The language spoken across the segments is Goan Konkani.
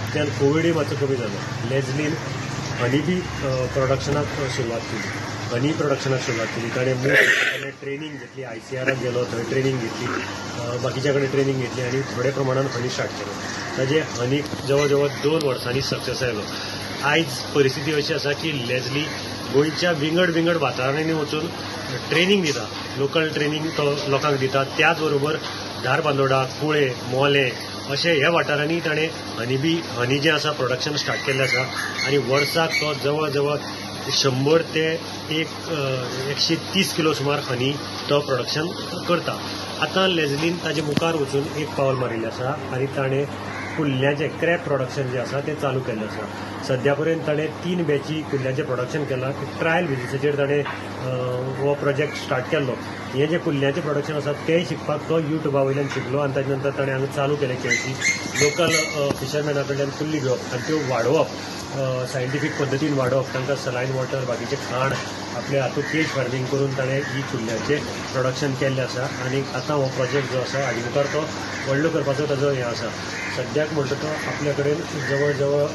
हातूंतल्यान कोविडूय मातसो कमी जालो. लेजलीन हनी बी प्रोडक्शनाक सुरवात केली. हनी प्रोडक्शनाक सुरवात केली ताणें. ताणें ट्रेनींग घेतली. आयसीआराक गेलो, थंय ट्रेनींग घेतली, बाकीच्या कडेन ट्रेनींग घेतली आनी थोडे प्रमाणान हनी स्टार्ट केलो. ताजे हनीक जवळ जवळ 2 वर्सांनी सक्सेस आयलो. आयज परिस्थिती अशी आसा की लेजली गोंयच्या विंगड विंगड वाठारांनी वचून ट्रेनींग दिता. लोकल ट्रेनींग तो लोकांक दिता. त्याच बरोबर धारबांदोडा, कुळे, मोलें अशे ह्या वाठारांनी ताणें हनी हनी जें आसा प्रोडक्शन स्टार्ट केल्लें आसा आनी वर्साक तो जवळ जवळ 100 ते 130 किलो सुमार हनी तो प्रोडक्शन करता. आतां लेजलीन ताजे मुखार वचून एक पावल मारिल्लें आसा आनी ताणें कुल्ल्याचें क्रॅब प्रोडक्शन जें आसा तें चालू केल्लें आसा. सद्या पर्यंत ताणें तीन बॅची कुल्ल्याचें प्रोडक्शन केलां. ट्रायल बेजिसाचेर ताणें हो प्रोजेक्ट स्टार्ट केल्लो. हें जें कुल्ल्याचें प्रोडक्शन आसा तेंय शिकपाक तो युट्युबा वयल्यान शिकलो आनी ताजे नंतर ताणें हांगा चालू केलें. केळशी लोकल फिशरमॅना कडल्यान कुल्ली घेवप आनी त्यो वाडोवप, सायंटिफीक पद्दतीन वाडोवप, तांकां सलायन वॉटर, बाकीचें खाण, आपल्या हातूंत केज फार्मींग करून ताणें ही कुल्ल्याचें प्रोडक्शन केल्लें आसा. आनी आतां हो प्रोजेक्ट जो आसा, हाजे मुखार तो व्हडलो करपाचो ताजो हें आसा. सद्याक म्हणटा तो आपल्या कडेन जवळ जवळ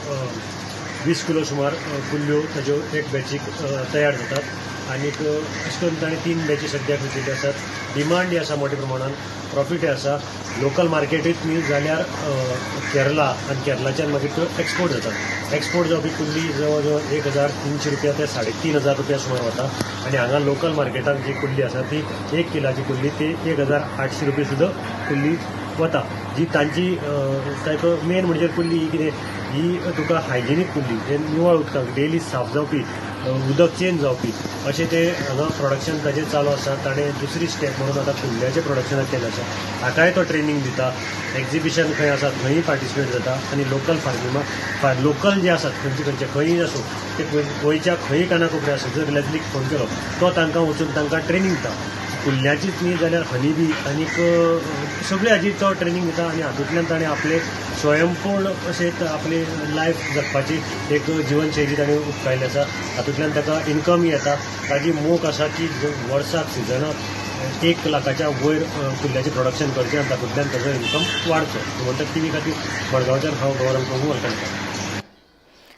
20 किलो सुमार कुल्ल्यो ताज्यो एक बॅचीक तयार जातात आनीक अशें करून ताणें तीन बॅची सद्याक विकिल्ल्यो आसात. डिमांडय आसा मोठ्या प्रमाणान, प्रॉफिटय आसा. लोकल मार्केटीत न्ही जाल्यार केरला आनी केरलाच्यान मागीर त्यो एक्सपोर्ट जातात. एक्सपोर्ट जावपी कुल्ली जवळ जवळ 1300 रुपया ते 3500 रुपया सुमार वता आनी हांगा लोकल मार्केटान जी कुल्ली आसा ती 1 किलाची कुल्ली ती 1800 रुपया सुद्दां कुल्ली वता. जी तांची ताका मेन म्हणजे कुल्ली ही कितें, ही तुका हायजिनीक कुल्ली, हे निवळ उदकाक डेली साफ जावपी, उदक चेंज जावपी अशें ते हांगा प्रोडक्शन ताजें चालू आसा. ताणें दुसरी स्टेप म्हणून आतां कुल्ल्याचें प्रोडक्शन केलें आसा. हाकाय तो ट्रेनींग दिता. एक्झिबिशन खंय आसा थंय पार्टिसिपेट जाता आनी लोकल फार्मिंगा लोकल जे आसात, खंयचे खंयचे खंयी आसूं, ते गोंयच्या खंय काना कोपऱ्या आसूं, जर लेजलीक फोन केलो, तो तांकां वचून तांकां ट्रेनींग दिता. कुल्ल्याचीच न्ही जाल्यार हनी बी आनीक सगळे हाजी तो ट्रेनींग दिता आनी हातूंतल्यान ताणें आपलें स्वयंपूर्ण अशें आपली लायफ जगपाची एक जिवनशैली ताणें उपकायल्ली आसा. हातूंतल्यान ताका इनकमय येता. ताजी मोख आसा की वर्साक सिजनाक 1 लाखाच्या वयर कुल्ल्याचें प्रोडक्शन करचें आनी तातूंतल्यान ताजो इनकम वाडचो. गोमंतक टीव्ही खातीर मडगांवच्यान हांव गौरव प्रभू वालतणकार.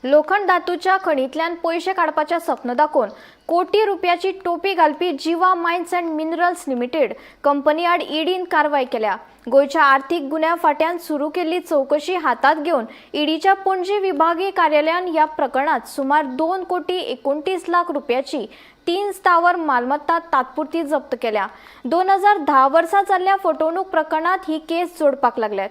लोखंड धातूच्या खणींतल्यान पयशे काडपाचें सपन दाखोवन कोटी रुपयाची टोपी घालपी जिवा mines and minerals limited company आड ईडीन कारवाय केल्या. गोंयच्या आर्थीक गुन्यांव फांट्यान सुरू केल्ली चवकशी हातांत घेवन ईडीच्या पणजी विभागीय कार्यालयान ह्या प्रकरणात सुमार 2 कोटी 29 लाख रुपयाची तीन स्थावर मालमत्ता तात्पुरती जप्त केल्या. 2010 वर्सा जाल्ल्या फटवणूक प्रकरणात ही केस जोडपाक लागल्यात.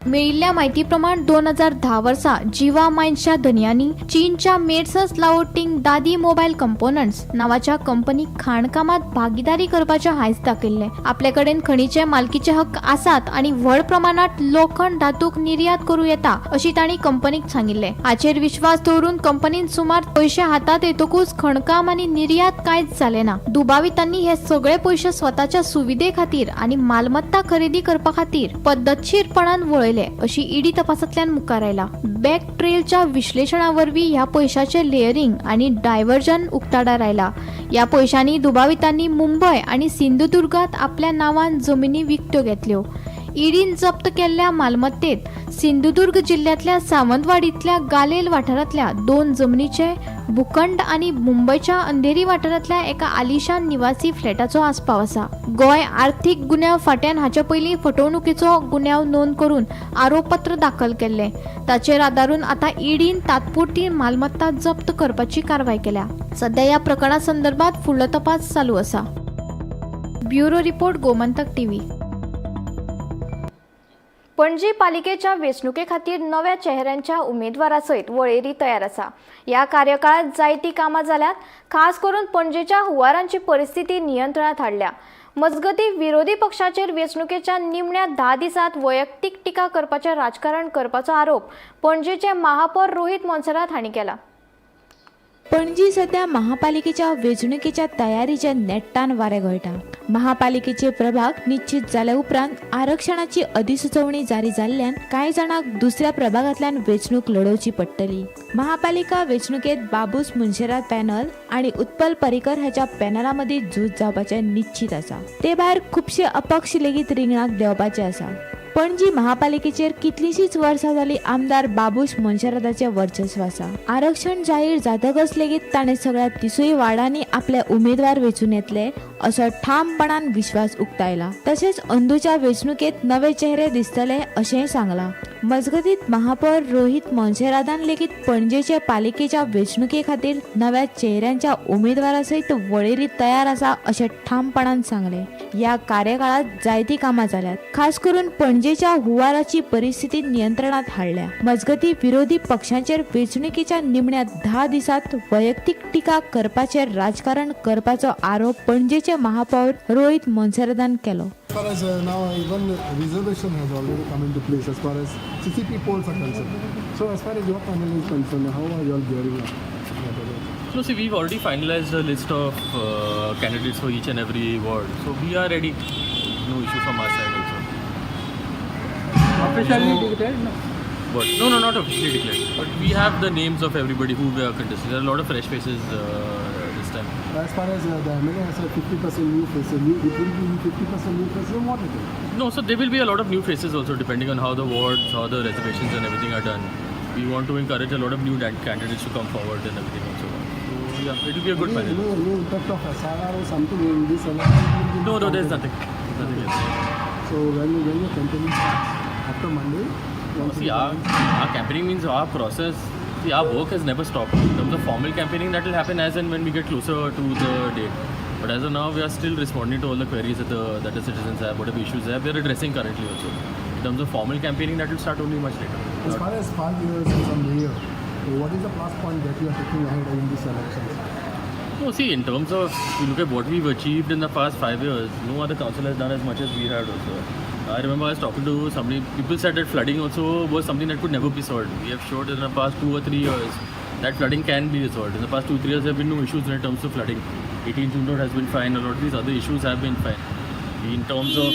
मेळिल्ल्या म्हायती प्रमाण, 2010 वर्सा जिवा मायन्सच्या धनयांनी चीनच्या मेसर्स लाओटिंग दादी मोबायल कंपोनंट्स नावाच्या कंपनीक खाणकामात भागीदारी करपाचें हांयस दाखयल्लें. आपले कडेन खणीचे मालकीचे हक्क आसात आनी व्हड प्रमाणात लोखंड धातूक निर्यात करूं येता अशी तांणी कंपनीक सांगिल्लें. हाचेर विश्वास दवरून कंपनीन सुमार पयशे हातात येतकूच खणकाम आनी निर्यात कांयच जालें ना. दुबावितांनी हे सगळे पयशे स्वताच्या सुविधे खातीर आनी मालमत्ता खरेदी करपा खातीर पद्दतशीरपणान वळयले अशी ईडी तपासांतल्यान मुखार आयला. बॅक ट्रेलच्या विश्लेषणा वरवीं ह्या पयशाचे लेयरिंग आनी डायव्हर्जन उक्ताडार आयला. ह्या पयशांनी दुबावितांनी मुंबय आनी सिंधुदुर्गात आपल्या नांवान जमिनी विकत्यो घेतल्यो. ईडीन जप्त केल्ल्या मालमत्तेत सिंधुदुर्ग जिल्ह्यांतल्या सावंतवाडींतल्या गालेल वाठारांतल्या दोन जमनीचे भूखंड आनी मुंबयच्या अंधेरी वाठारांतल्या एका आलिशान निवासी फ्लॅटाचो आस्पाव आसा. गोंय आर्थीक गुन्यांव फांट्यान हाचे पयलीं फटवणुकीचो गुन्यांव नोंद करून आरोपपत्र दाखल केल्लें. ताचेर आदारून आतां ईडीन तात्पुरती मालमत्ता जप्त करपाची कारवाय केल्या. सध्या ह्या प्रकरणा संदर्भात फुडलो तपास चालू आसा. Bureau report, Gomantak TV. Panaji पालिकेच्या वेंचणुके खातीर नव्या चेहऱ्यांच्या उमेदवारा सयत वळेरी तयार आसा. ह्या कार्यकाळात जायतीं कामां जाल्यात. खास करून पणजेच्या हुवारांची परिस्थिती नियंत्रणात हाडल्या. मजगतीं, विरोधी पक्षाचेर वेंचणुकेच्या निमण्या 10 दिसांत वैयक्तीक टिका करपाचें राजकारण करपाचो आरोप पणजेचे महापौर रोहित मोन्सेरात हांणी केला. पणजी सध्या महापालिकेच्या वेंचणुकेच्या तयारीच्या नेट्टान वारें घोळटा. महापालिकेचे प्रभाग निश्चित जाल्या उपरांत आरक्षणाची अधिसुचोवणी जारी जाल्ल्यान कांय जाणांक दुसऱ्या प्रभागांतल्यान वेंचणूक लढोवची पडटली. महापालिका वेंचणुकेत बाबूस मुंशेरात पॅनल आनी उत्पल पर्रीकर हाच्या पॅनला मदीं झूज जावपाचें निश्चित आसा. ते भायर खुबशे अपक्ष लेगीत रिंगणाक देंवपाचे आसा. पणजी महापालिकेचेर कितलींशींच वर्सां जालीं आमदार बाबूश मोन्सेराताचें वर्चस्व आसा. आरक्षण जाहीर जातकच लेगीत ताणें सगळ्या तिसूय वार्डांनी आपले उमेदवार वेंचून येतले असो ठामपणान विश्वास उक्तायला. तशेंच अंदूच्या वेंचणुकेंत नवे चेहरे दिसतले अशेंय सांगलां. मजगतीत महापौर रोहित मोन्सेरातान लेगीत पणजेचे पालिकेच्या वेंचणुके खातीर नव्या चेहऱ्यांच्या उमेदवारा सयत वळेरी तयार आसा अशें ठामपणान सांगलें. ह्या कार्यकाळात जायतीं कामां जाल्यात, खास करून पणजेच्या हुंवाराची परिस्थिती नियंत्रणात हाडल्या. मजगती विरोधी पक्षांचेर वेंचणुकेच्या निमण्या 10 दिसांत वैयक्तीक टिका करपाचेर राजकारण करपाचो आरोप पणजेचे महापौर रोहित मोन्सेरातान केलो. As far as now, even reservation has already come into place as far as CCP polls are concerned. So, as far as your panel is concerned, how are you all gearing up? No, see, we've already finalized the list of candidates for each and every ward. So we are ready. No issue from our side also. Officially declared? No. But no, no, not officially declared. But we have the names of everybody who we are contesting. There are a lot of fresh faces this time. As far as the MLA has said, 50% new faces, it will be 50% new faces, or what it is? No, so there will be a lot of new faces also, depending on how the wards, how the reservations and everything are done. We want to encourage a lot of new candidates to come forward and everything also. So yeah, it will be a good Any, panel. any impact of SRR or something in this election? Will be No, no, there's counted. nothing. Nothing else. So, when your campaigning starts? After Monday? Once See, it our campaigning means our process, see, our work has never stopped. In terms of formal campaigning, that will happen as and when we get closer to the date. But as of now, we are still responding to all the queries that the citizens have, whatever issues they have, we are addressing currently also. In terms of formal campaigning, that will start only much later. As far as 5 years as a mayor, what is the plus point that you are taking ahead in these elections? No, see, in terms of, you look at what we've achieved in the past 5 years, no other council has done as much as we had also. I remember I was talking to somebody, people said that flooding also was something that could never be solved. We have showed in the past 2 or 3 years that flooding can be resolved. In the past 2-3 years, there have been no issues in terms of flooding. 18 June Road has been fine, a lot of these other issues have been fine. In terms of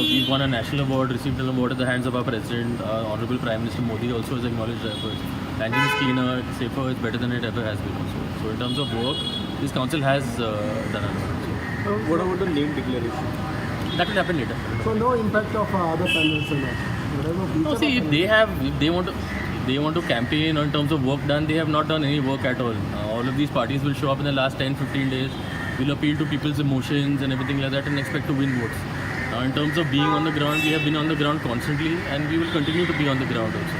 we've won a national award, received an award at the hands of our president, our Honorable Prime Minister Modi also has acknowledged our efforts. Panjim is cleaner, it's safer, it's better than it ever has been also. So in terms of work, this council has done a lot. So What about the name declaration? that will happen later. So no impact of other panels and all. Whatever No, future see, of if they have, if they want to campaign in terms of work done, they have not done any work at all. All of these parties will show up in the last 10-15 days, will appeal to people's emotions and everything like that and expect to win votes. Now, in terms of being on the ground, we have been on the ground constantly and we will continue to be on the ground also.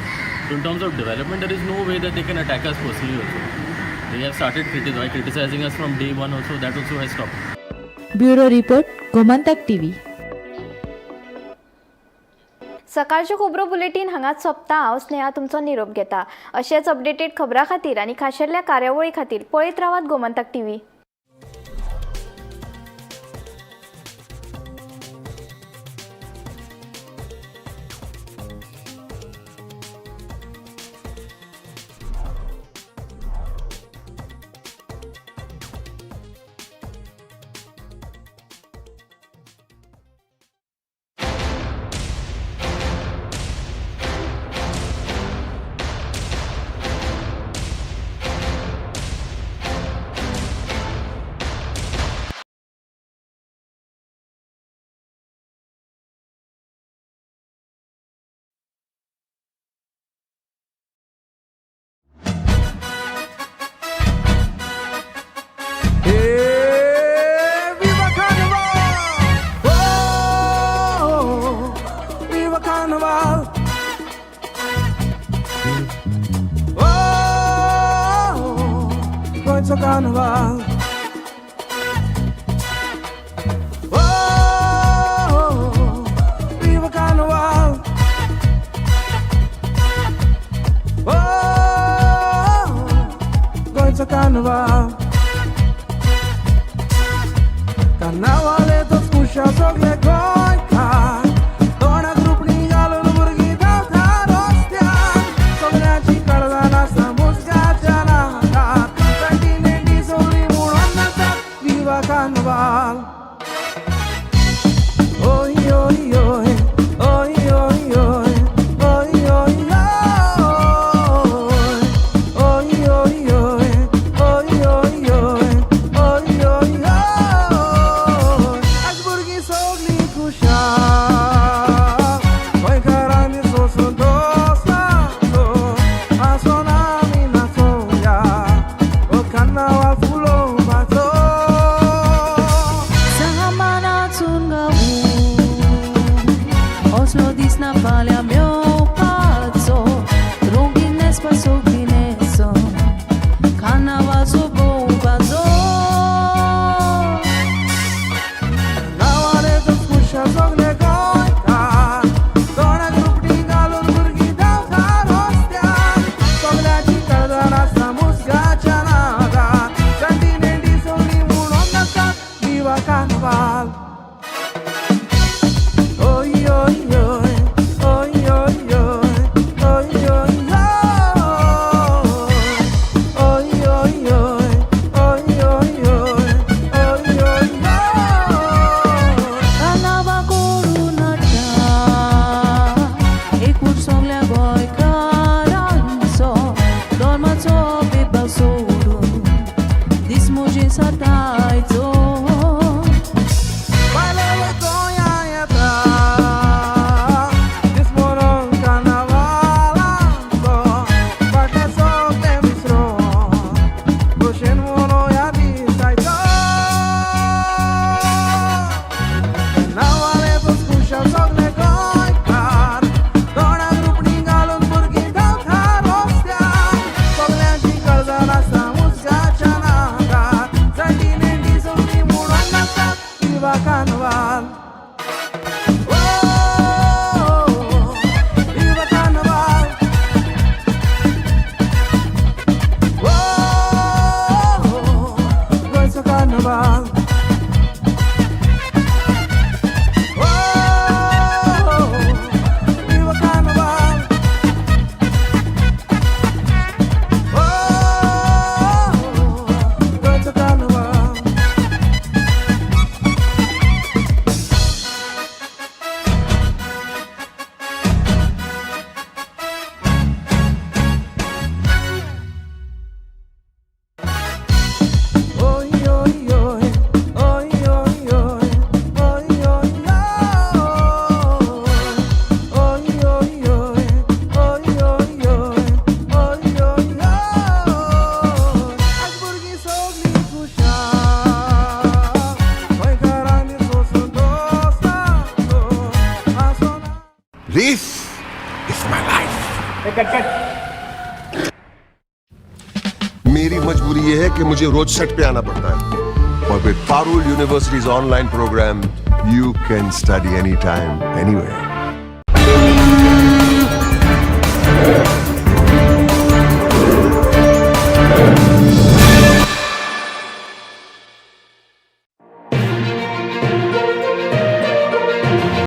So, in terms of development, there is no way that they can attack us personally also. They have started criticizing us from day one also, that also has stopped. Bureau report, Gomantak TV. सकाळच्यो खबरो बुलेटीन हांगाच सोंपता. हांव स्नेहा तुमचो निरोप घेता. अशेच अपडेटेड खबरां खातीर आनी खाशेल्या कार्यावळी खातीर पळयत रावात Gomantak TV. Viva Carnival! Oh, viva Carnival! Oh, Goicho Carnival! Oh, viva Carnival! Oh, Goicho Carnival! कार्नावालेतच खुशा सगळे गोंयकार तोंडाक रुपणी घालून भुरगीं धांवता रस्त्यार सगळ्यांची कळदान आसा मुस्गाच्या नाकार जाणटी नेणटी सगळीं म्हणून नाचतात विवा कार्नवाल. ओय ओय ओय ओय ओय ओय ओय ओय ओय ओय ओय ओय ओय ओय. This is my life. मेरी मजबूरी ये है कि मुझे रोज सेट पे आना पड़ता है, और with Parul University's online program, you can study anytime, anywhere.